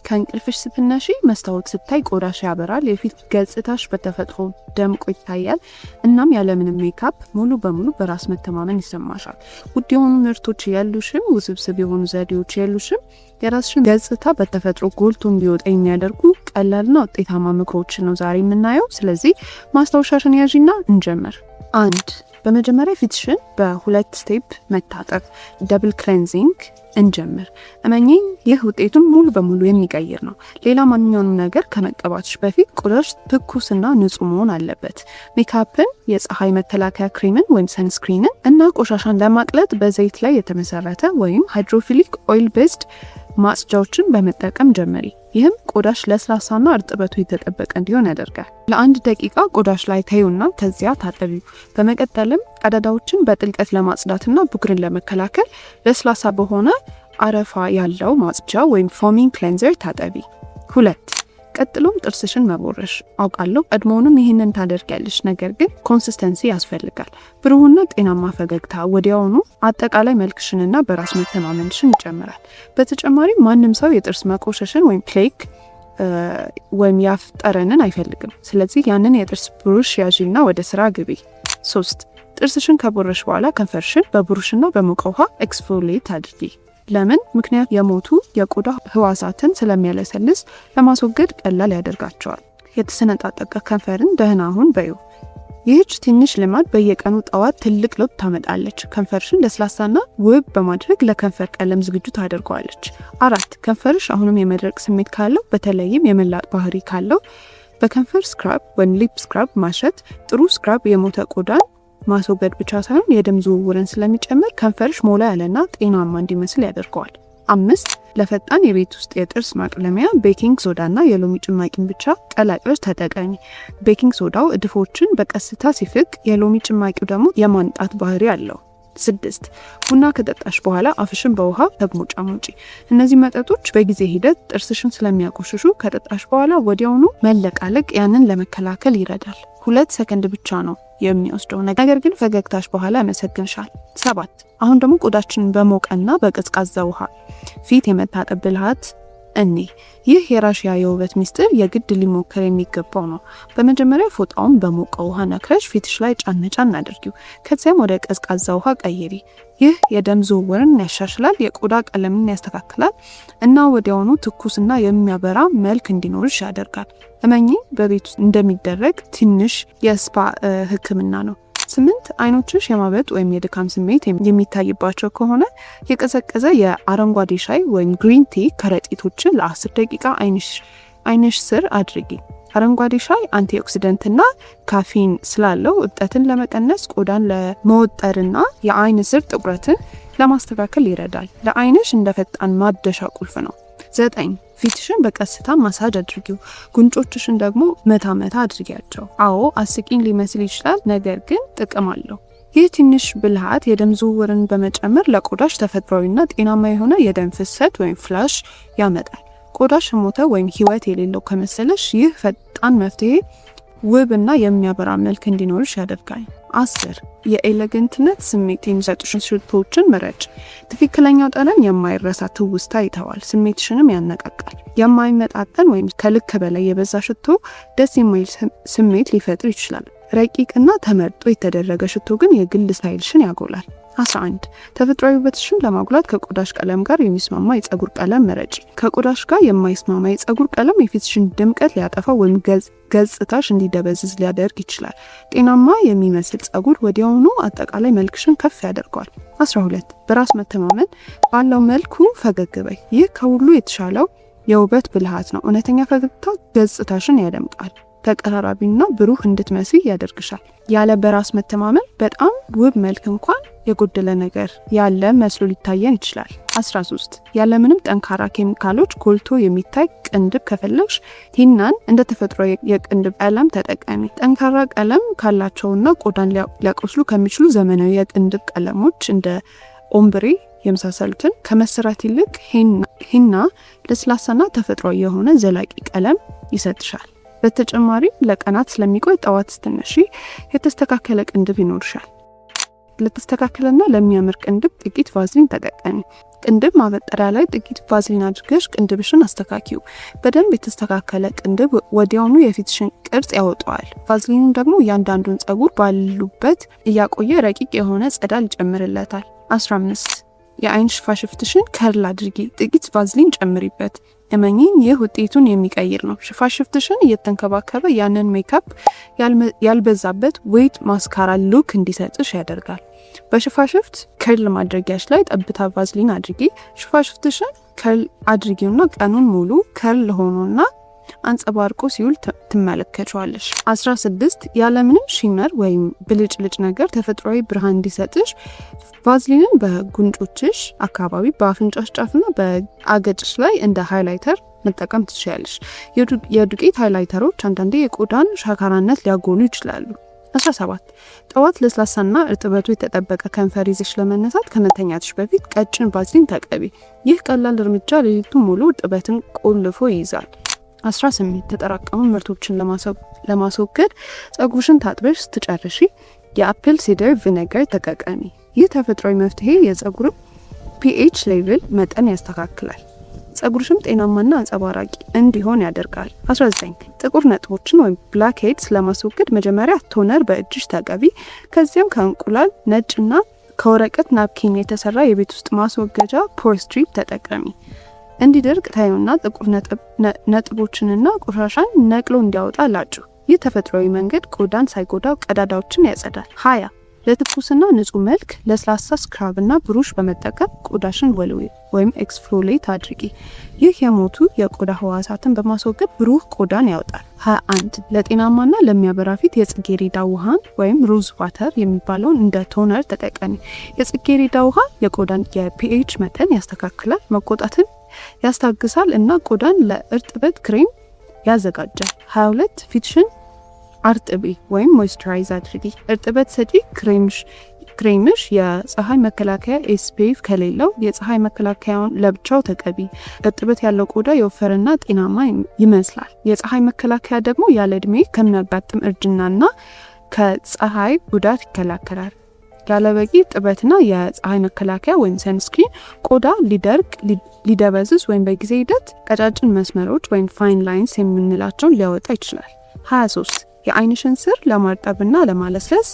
ከእንቅልፍሽ ስትነሺ መስታወት ስታይ ቆዳሽ ያበራል፣ የፊት ገጽታሽ በተፈጥሮ ደምቆ ይታያል። እናም ያለምንም ሜካፕ ሙሉ በሙሉ በራስ መተማመን ይሰማሻል። ውድ የሆኑ ምርቶች የሉሽም፣ ውስብስብ የሆኑ ዘዴዎች የሉሽም። የራስሽን ገጽታ በተፈጥሮ ጎልቶ እንዲወጣ የሚያደርጉ ቀላልና ውጤታማ ምክሮችን ነው ዛሬ የምናየው። ስለዚህ ማስታወሻሽን ያዢና እንጀምር። አንድ፣ በመጀመሪያ ፊትሽን በሁለት step መታጠብ፣ double cleansing እንጀምር። እመኚኝ፣ ይህ ውጤቱን ሙሉ በሙሉ የሚቀይር ነው። ሌላ ማንኛውንም ነገር ከመቀባትሽ በፊት ቆዳሽ ትኩስና ንጹህ መሆን አለበት። ሜካፕን፣ የፀሐይ መከላከያ ክሬምን ወይም sunscreen ን እና ቆሻሻን ለማቅለጥ በዘይት ላይ የተመሰረተ ወይም hydrophilic oil based ማጽጃዎችን በመጠቀም ጀምሪ። ይህም ቆዳሽ ለስላሳና እርጥበቱ የተጠበቀ እንዲሆን ያደርጋል። ለ1 ደቂቃ ቆዳሽ ላይ ተዩና ከዚያ ታጠቢው። በመቀጠልም ቀዳዳዎችን በጥልቀት ለማጽዳትና ብጉርን ለመከላከል ለስላሳ በሆነ አረፋ ያለው ማጽጃ ወይም foaming cleanser ታጠቢ። ሁለት፣ ቀጥሎም ጥርስሽን መቦረሽ። አውቃለሁ ቀድሞውንም ይህንን ታደርጊያለሽ፣ ነገር ግን consistency ያስፈልጋል። ብሩህና ጤናማ ፈገግታ ወዲያውኑ አጠቃላይ መልክሽንና በራስ መተማመንሽን ይጨምራል። በተጨማሪም ማንም ሰው የጥርስ መቆሸሽን ወይም plaque ወይም የአፍ ጠረንን አይፈልግም። ስለዚህ ያንን የጥርስ ብሩሽ ያዢና ወደ ስራ ግቢ። ሶስት፣ ጥርስሽን ከቦረሽ በኋላ ከንፈርሽን በብሩሽና በሞቀ ውሃ exfoliate አድርጊ። ለምን? ምክንያት የሞቱ የቆዳ ህዋሳትን ስለሚያለሰልስ ለማስወገድ ቀላል ያደርጋቸዋል። የተሰነጣጠቀ ከንፈርን ደህና ሁን በይው። ይህች ትንሽ ልማድ በየቀኑ ጠዋት ትልቅ ለውጥ ታመጣለች። ከንፈርሽን ለስላሳና ውብ በማድረግ ለከንፈር ቀለም ዝግጁ ታደርገዋለች። አራት፣ ከንፈርሽ አሁንም የመድረቅ ስሜት ካለው፣ በተለይም የመላጥ ባህሪ ካለው፣ በከንፈር scrub ወይም lip scrub ማሸት። ጥሩ scrub የሞተ ቆዳን ማስወገድ ብቻ ሳይሆን የደም ዝውውርን ስለሚጨምር ከንፈርሽ ሞላ ያለና ጤናማ እንዲመስል ያደርገዋል። አምስት፣ ለፈጣን የቤት ውስጥ የጥርስ ማቅለሚያ baking soda እና የሎሚ ጭማቂን ብቻ ቀላቅለሽ ተጠቀሚ። Baking soda ው እድፎችን በቀስታ ሲፍቅ፣ የሎሚ ጭማቂው ደግሞ የማንጣት ባህሪ አለው። ስድስት፣ ቡና ከጠጣሽ በኋላ አፍሽን በውሃ ተጉሞጫሙጪ። እነዚህ መጠጦች በጊዜ ሂደት ጥርስሽን ስለሚያቆሽሹ ከጠጣሽ በኋላ ወዲያውኑ መለቃለቅ ያንን ለመከላከል ይረዳል። 2 ሰከንድ ብቻ ነው የሚወስደው፣ ነገር ግን ፈገግታሽ በኋላ ያመሰግንሻል። ሰባት፣ አሁን ደግሞ ቆዳችንን በሞቀና በቀዝቃዛ ውሃ ፊት የመታጠብ ብልሃት እኔ። ይህ የራሽያ የውበት ሚስጥር የግድ ሊሞከር የሚገባው ነው። በመጀመሪያ ፎጣውን በሞቀ ውሃ ነክረሽ ፊትሽ ላይ ጫን ጫን አድርጊው። ከዚያም ወደ ቀዝቃዛ ውሃ ቀይሪ። ይህ የደም ዝውውርን ያሻሽላል፣ የቆዳ ቀለምን ያስተካክላል እና ወዲያውኑ ትኩስና የሚያበራ መልክ እንዲኖርሽ ያደርጋል። እመኚኝ፣ በቤት ውስጥ እንደሚደረግ ትንሽ የ spa ሕክምና ነው። ስምንት፣ አይኖችሽ የማበጥ ወይም የድካም ስሜት የሚታይባቸው ከሆነ የቀዘቀዘ የአረንጓዴ ሻይ ወይም green tea ከረጢቶችን ለ10 ደቂቃ አይንሽ ስር አድርጊ። አረንጓዴ ሻይ antioxidant ና ካፊን ስላለው እብጠትን ለመቀነስ፣ ቆዳን ለመወጠርና የአይን ስር ጥቁረትን ለማስተካከል ይረዳል። ለአይንሽ እንደ ፈጣን ማደሻ ቁልፍ ነው። ዘጠኝ፣ ፊትሽን በቀስታ ማሳጅ አድርጊው። ጉንጮችሽን ደግሞ መታ መታ አድርጊያቸው። አዎ፣ አስቂኝ ሊመስል ይችላል፣ ነገር ግን ጥቅም አለው። ይህ ትንሽ ብልሃት የደም ዝውውርን በመጨመር ለቆዳሽ ተፈጥሯዊና ጤናማ የሆነ የደም ፍሰት ወይም flush ያመጣል። ቆዳሽ የሞተ ወይም ህይወት የሌለው ከመሰለሽ ይህ ፈጣን መፍትሄ ውብ እና የሚያበራ መልክ እንዲኖርሽ ያደርጋል። 10፣ የ elegant ነት ስሜት የሚሰጡሽን ሽቶዎችን ምረጭ። ትክክለኛው ጠረን የማይረሳ ትውስታ ይተዋል፣ ስሜትሽንም ያነቃቃል። የማይመጣጠን ወይም ከልክ በላይ የበዛ ሽቶ ደስ የማይል ስሜት ሊፈጥር ይችላል። ረቂቅና ተመርጦ የተደረገ ሽቶ ግን የግል style ሽን ያጎላል። 11፣ ተፈጥሯዊ ውበትሽን ለማጉላት ከቆዳሽ ቀለም ጋር የሚስማማ የፀጉር ቀለም ምረጪ። ከቆዳሽ ጋር የማይስማማ የፀጉር ቀለም የፊትሽን ድምቀት ሊያጠፋ ወይም ገጽታሽ እንዲደበዝዝ ሊያደርግ ይችላል። ጤናማ የሚመስል ፀጉር ወዲያውኑ አጠቃላይ መልክሽን ከፍ ያደርገዋል። 12፣ በራስ መተማመን ባለው መልኩ ፈገግ በይ። ይህ ከሁሉ የተሻለው የውበት ብልሃት ነው። እውነተኛ ፈገግታ ገጽታሽን ያደምቃል፣ ተቀራራቢና ብሩህ እንድትመስይ ያደርግሻል። ያለ በራስ መተማመን በጣም ውብ መልክ እንኳን የጎደለ ነገር ያለ መስሎ ሊታየን ይችላል። 13፣ ያለምንም ጠንካራ ኬሚካሎች ጎልቶ የሚታይ ቅንድብ ከፈለግሽ ሂናን እንደ ተፈጥሮ የቅንድብ ቀለም ተጠቀሚ። ጠንካራ ቀለም ካላቸውና ቆዳን ሊያቆስሉ ከሚችሉ ዘመናዊ የቅንድብ ቀለሞች እንደ ombre የመሳሰሉትን ከመሰራት ይልቅ ሂና ለስላሳና ተፈጥሯዊ የሆነ ዘላቂ ቀለም ይሰጥሻል። በተጨማሪም ለቀናት ስለሚቆይ ጠዋት ስትነሺ የተስተካከለ ቅንድብ ይኖርሻል። ለተስተካከለና ለሚያምር ቅንድብ ጥቂት ቫዝሊን ተጠቀሚ። ቅንድብ ማበጠሪያ ላይ ጥቂት ቫዝሊን አድርገሽ ቅንድብሽን አስተካክዪው። በደንብ የተስተካከለ ቅንድብ ወዲያውኑ የፊትሽን ቅርጽ ያወጣዋል። ቫዝሊኑ ደግሞ እያንዳንዱን ጸጉር ባሉበት እያቆየ ረቂቅ የሆነ ጸዳል ይጨምርለታል። 15፣ የአይን ሽፋሽፍትሽን curl አድርጊ። ጥቂት ቫዝሊን ጨምሪበት። እመኚኝ፣ ይህ ውጤቱን የሚቀይር ነው። ሽፋሽፍትሽን እየተንከባከበ ያንን ሜካፕ ያልበዛበት wet mascara look እንዲሰጥሽ ያደርጋል። በሽፋሽፍት curl ማድረጊያሽ ላይ ጠብታ ቫዝሊን አድርጊ። ሽፋሽፍትሽን curl አድርጊውና ቀኑን ሙሉ curl ሆኖና አንጸባርቆ ሲውል ትመለከቸዋለሽ። 16፣ ያለምንም shimmer ወይም ብልጭልጭ ነገር ተፈጥሯዊ ብርሃን እንዲሰጥሽ ቫዝሊንን በጉንጮችሽ አካባቢ፣ በአፍንጫሽ ጫፍና በአገጭሽ ላይ እንደ highlighter መጠቀም ትችያለሽ። የዱቄት highlighter ኦች አንዳንዴ የቆዳን ሻካራነት ሊያጎሉ ይችላሉ። 17፣ ጠዋት ለስላሳና እርጥበቱ የተጠበቀ ከንፈር ይዘሽ ለመነሳት ከመተኛትሽ በፊት ቀጭን ቫዝሊን ተቀቢ። ይህ ቀላል እርምጃ ሌሊቱን ሙሉ እርጥበትን ቆልፎ ይይዛል። 18፣ የተጠራቀሙ ምርቶችን ለማስወገድ ጸጉርሽን ታጥበሽ ስትጨርሺ የ apple cider vinegar ተጠቀሚ። ይህ ተፈጥሯዊ መፍትሄ የጸጉር pH level መጠን ያስተካክላል። ጸጉርሽም ጤናማና አንጸባራቂ እንዲሆን ያደርጋል። 19፣ ጥቁር ነጥቦችን ወይም blackheads ለማስወገድ መጀመሪያ toner በእጅሽ ተቀቢ። ከዚያም ከእንቁላል ነጭና ከወረቀት napkin የተሰራ የቤት ውስጥ ማስወገጃ pore strip ተጠቀሚ። እንዲደርቅ ተዪውና ጥቁር ነጥቦችንና ቆሻሻን ነቅሎ እንዲያወጣ ላጪው። ይህ ተፈጥሯዊ መንገድ ቆዳን ሳይጎዳ ቀዳዳዎችን ያጸዳል። 20፣ ለትኩስና ንጹህ መልክ ለስላሳ scrub እና ብሩሽ በመጠቀም ቆዳሽን ወልዊ ወይም exfoliate አድርጊ። ይህ የሞቱ የቆዳ ህዋሳትን በማስወገድ ብሩህ ቆዳን ያወጣል። 21፣ ለጤናማና ለሚያበራ ፊት የጽጌሬዳ ውሃን ወይም rose water የሚባለውን እንደ toner ተጠቀሚ። የጽጌሬዳ ውሃ የቆዳን የ pH መጠን ያስተካክላል፣ መቆጣትን ያስታግሳል እና ቆዳን ለእርጥበት ክሬም ያዘጋጃል። 22፣ ፊትሽን አርጥቢ ወይም moisturize አድርጊ። እርጥበት ሰጪ ክሬምሽ የፀሐይ መከላከያ SPF ከሌለው የፀሐይ መከላከያውን ለብቻው ተቀቢ። እርጥበት ያለው ቆዳ የወፈረና ጤናማ ይመስላል። የፀሐይ መከላከያ ደግሞ ያለ እድሜ ከሚያጋጥም እርጅናና ከፀሐይ ጉዳት ይከላከላል። ያለበቂ እርጥበትና የፀሐይ መከላከያ ወይም sunscreen ቆዳ ሊደርቅ፣ ሊደበዝዝ ወይም በጊዜ ሂደት ቀጫጭን መስመሮች ወይም fine lines የምንላቸውን ሊያወጣ ይችላል። 23፣ የአይንሽን ስር ለማርጠብና ለማለስለስ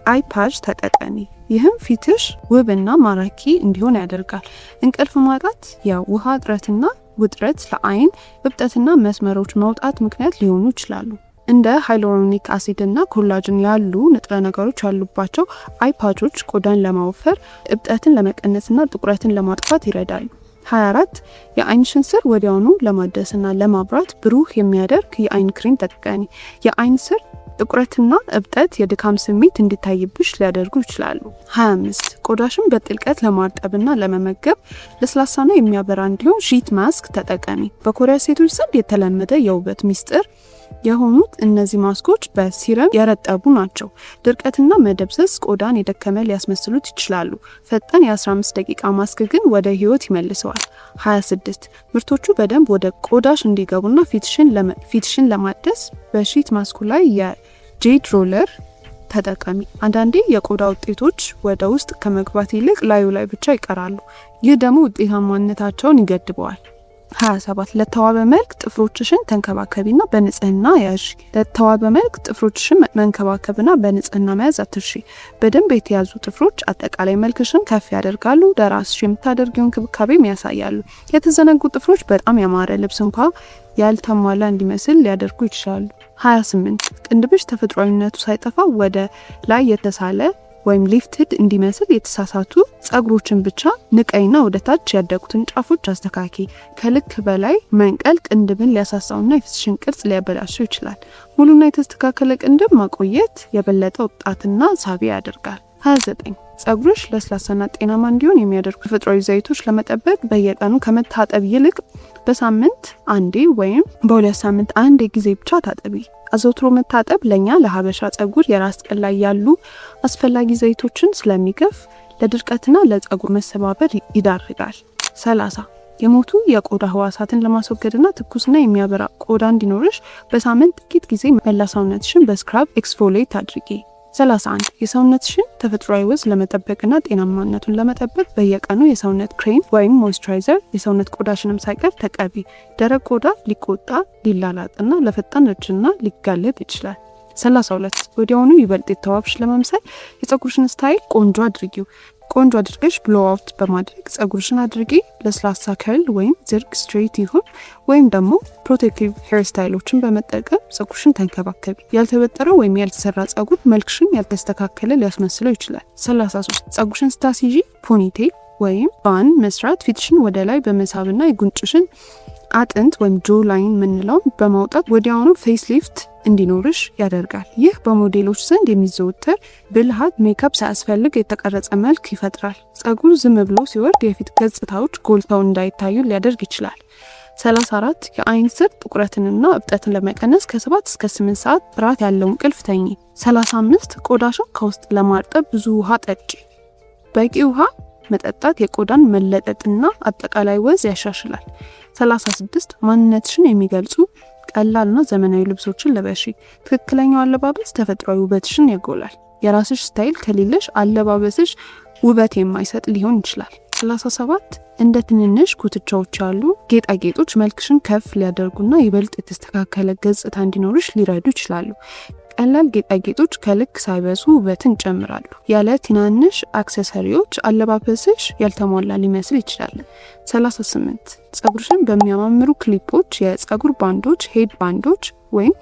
eye patch ተጠቀሚ። ይህም ፊትሽ ውብና ማራኪ እንዲሆን ያደርጋል። እንቅልፍ ማጣት፣ የውሃ እጥረትና ውጥረት ለአይን እብጠትና መስመሮች መውጣት ምክንያት ሊሆኑ ይችላሉ። እንደ hyaluronic acid እና collagen ያሉ ንጥረ ነገሮች ያሉባቸው eye patch ኦች ቆዳን ለማወፈር፣ እብጠትን ለመቀነስና ጥቁረትን ለማጥፋት ይረዳሉ። 24፣ የአይንሽን ስር ወዲያውኑ ለማደስና ለማብራት ብሩህ የሚያደርግ የአይን ክሬም ተጠቀሚ። የአይን ስር ጥቁረትና እብጠት የድካም ስሜት እንዲታይብሽ ሊያደርጉ ይችላሉ። 25፣ ቆዳሽን በጥልቀት ለማርጠብና ለመመገብ ለስላሳና የሚያበራ እንዲሆን sheet mask ተጠቀሚ። በኮሪያ ሴቶች ዘንድ የተለመደ የውበት ሚስጥር የሆኑት እነዚህ ማስኮች በ serum የረጠቡ ናቸው። ድርቀትና መደብዘዝ ቆዳን የደከመ ሊያስመስሉት ይችላሉ። ፈጣን የ15 ደቂቃ ማስክ ግን ወደ ህይወት ይመልሰዋል። 26፣ ምርቶቹ በደንብ ወደ ቆዳሽ እንዲገቡና ፊትሽን ለማደስ በ sheet mask ኡ ላይ የ jade roller ተጠቀሚ። አንዳንዴ የቆዳ ውጤቶች ወደ ውስጥ ከመግባት ይልቅ ላዩ ላይ ብቻ ይቀራሉ። ይህ ደግሞ ውጤታማነታቸውን ይገድበዋል። 27፣ ለተዋበ መልክ ጥፍሮችሽን ተንከባከቢና በንጽህና ያዥ። ለተዋበ መልክ ጥፍሮችሽን መንከባከብና በንጽህና መያዝ አትርሺ። በደንብ የተያዙ ጥፍሮች አጠቃላይ መልክሽን ከፍ ያደርጋሉ፣ ለራስሽ የምታደርጊውን እንክብካቤም ያሳያሉ። የተዘነጉ ጥፍሮች በጣም ያማረ ልብስ እንኳ ያልተሟላ እንዲመስል ሊያደርጉ ይችላሉ። 28፣ ቅንድብሽ ተፈጥሯዊነቱ ሳይጠፋ ወደ ላይ የተሳለ ወይም lifted እንዲመስል የተሳሳቱ ጸጉሮችን ብቻ ንቀይና ወደ ታች ያደጉትን ጫፎች አስተካክዪ። ከልክ በላይ መንቀል ቅንድብን ሊያሳሳውና የፊትሽን ቅርጽ ሊያበላሸው ይችላል። ሙሉና የተስተካከለ ቅንድብ ማቆየት የበለጠ ወጣትና ሳቢ ያደርጋል። 29፣ ጸጉርሽ ለስላሳና ጤናማ እንዲሆን የሚያደርጉ ተፈጥሯዊ ዘይቶች ለመጠበቅ በየቀኑ ከመታጠብ ይልቅ በሳምንት አንዴ ወይም በ2 ሳምንት አንዴ ጊዜ ብቻ ታጠቢ። አዘውትሮ መታጠብ ለእኛ ለሀበሻ ጸጉር የራስ ቅል ላይ ያሉ አስፈላጊ ዘይቶችን ስለሚገፍ ለድርቀትና ለጸጉር መሰባበር ይዳርጋል። 30፣ የሞቱ የቆዳ ህዋሳትን ለማስወገድና ትኩስና የሚያበራ ቆዳ እንዲኖርሽ በሳምንት ጥቂት ጊዜ መላ ሰውነትሽን በ scrub exfoliate አድርጊ። 31. የሰውነትሽን ተፈጥሯዊ ወዝ ለመጠበቅና ጤናማነቱን ለመጠበቅ በየቀኑ የሰውነት ክሬም ወይም moisturizer የሰውነት ቆዳሽንም ሳይቀር ተቀቢ። ደረቅ ቆዳ ሊቆጣ፣ ሊላላጥና ለፈጣን እርጅና ሊጋለጥ ይችላል። 32. ወዲያውኑ ይበልጥ የተዋብሽ ለመምሰል የፀጉርሽን style ቆንጆ አድርጊው። ቆንጆ አድርገሽ blow out በማድረግ ፀጉርሽን አድርጊ። ለስላሳ curl ወይም ዝርግ straight ይሁን ወይም ደግሞ protective hair style ኦችን በመጠቀም ፀጉርሽን ተንከባከቢ። ያልተበጠረ ወይም ያልተሰራ ፀጉር መልክሽን ያልተስተካከለ ሊያስመስለው ይችላል። 33. ፀጉርሽን ስታስይዢ ponytail ወይም bun መስራት ፊትሽን ወደ ላይ በመሳብና የጉንጭሽን አጥንት ወይም jawline የምንለውን በማውጣት ወዲያውኑ face lift እንዲኖርሽ ያደርጋል። ይህ በሞዴሎች ዘንድ የሚዘወተር ብልሃት ሜካፕ ሳያስፈልግ የተቀረጸ መልክ ይፈጥራል። ጸጉር ዝም ብሎ ሲወርድ የፊት ገጽታዎች ጎልተው እንዳይታዩ ሊያደርግ ይችላል። 34. የአይን ስር ጥቁረትንና እብጠትን ለመቀነስ ከ7 እስከ 8 ሰዓት ጥራት ያለው እንቅልፍ ተኚ። 35. ቆዳሽን ከውስጥ ለማርጠብ ብዙ ውሃ ጠጪ። በቂ ውሃ መጠጣት የቆዳን መለጠጥና አጠቃላይ ወዝ ያሻሽላል። 36. ማንነትሽን የሚገልጹ ቀላልና ዘመናዊ ልብሶችን ልበሺ። ትክክለኛው አለባበስ ተፈጥሯዊ ውበትሽን ያጎላል። የራስሽ style ከሌለሽ አለባበስሽ ውበት የማይሰጥ ሊሆን ይችላል። 37. እንደ ትንንሽ ጉትቻዎች ያሉ ጌጣጌጦች መልክሽን ከፍ ሊያደርጉና ይበልጥ የተስተካከለ ገጽታ እንዲኖርሽ ሊረዱ ይችላሉ። ቀላል ጌጣጌጦች ከልክ ሳይበዙ ውበትን ይጨምራሉ። ያለ ትናንሽ accessory ዎች አለባበስሽ ያልተሟላ ሊመስል ይችላል። 38. ፀጉርሽን በሚያማምሩ ክሊፖች፣ የፀጉር ባንዶች፣ head band ኦች ወይም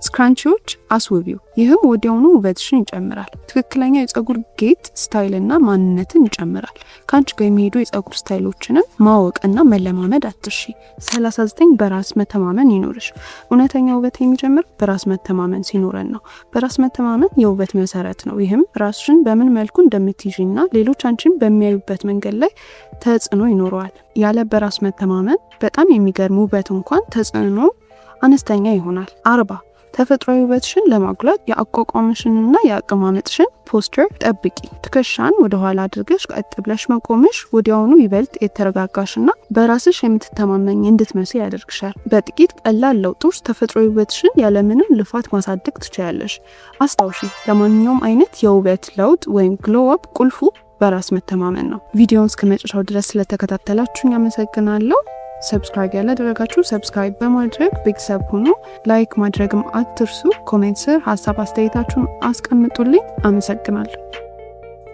scrunchie ዎች አስውቢው። ይህም ወዲያውኑ ውበትሽን ይጨምራል። ትክክለኛ የፀጉር ጌጥ style ና ማንነትን ይጨምራል። ከአንቺ ጋር የሚሄዱ የፀጉር style ኦችንም ማወቅና መለማመድ አትርሺ። 39. በራስ መተማመን ይኑርሽ። እውነተኛ ውበት የሚጀምር በራስ መተማመን ሲኖረን ነው። በራስ መተማመን የውበት መሰረት ነው። ይህም ራስሽን በምን መልኩ እንደምትይዢና ሌሎች አንቺን በሚያዩበት መንገድ ላይ ተጽዕኖ ይኖረዋል። ያለ በራስ መተማመን በጣም የሚገርም ውበት እንኳን ተጽዕኖ አነስተኛ ይሆናል። 40. ተፈጥሯዊ ውበትሽን ለማጉላት የአቋቋምሽንና የአቀማመጥሽን posture ጠብቂ። ትከሻን ወደኋላ አድርገሽ ቀጥ ብለሽ መቆምሽ ወዲያውኑ ይበልጥ የተረጋጋሽና በራስሽ የምትተማመኝ እንድትመስል ያደርግሻል። በጥቂት ቀላል ለውጦች ተፈጥሯዊ ውበትሽን ያለምንም ልፋት ማሳደግ ትችያለሽ። አስታውሺ፣ ለማንኛውም አይነት የውበት ለውጥ ወይም glow up ቁልፉ በራስ መተማመን ነው። ቪዲዮውን እስከ መጨረሻው ድረስ ስለተከታተላችሁኝ አመሰግናለሁ። Subscribe ያላደረጋችሁ subscribe በማድረግ ቤተሰብ ሁኑ። Like ማድረግም አትርሱ። Comment ስር ሀሳብ አስተያየታችሁን አስቀምጡልኝ። አመሰግናለሁ።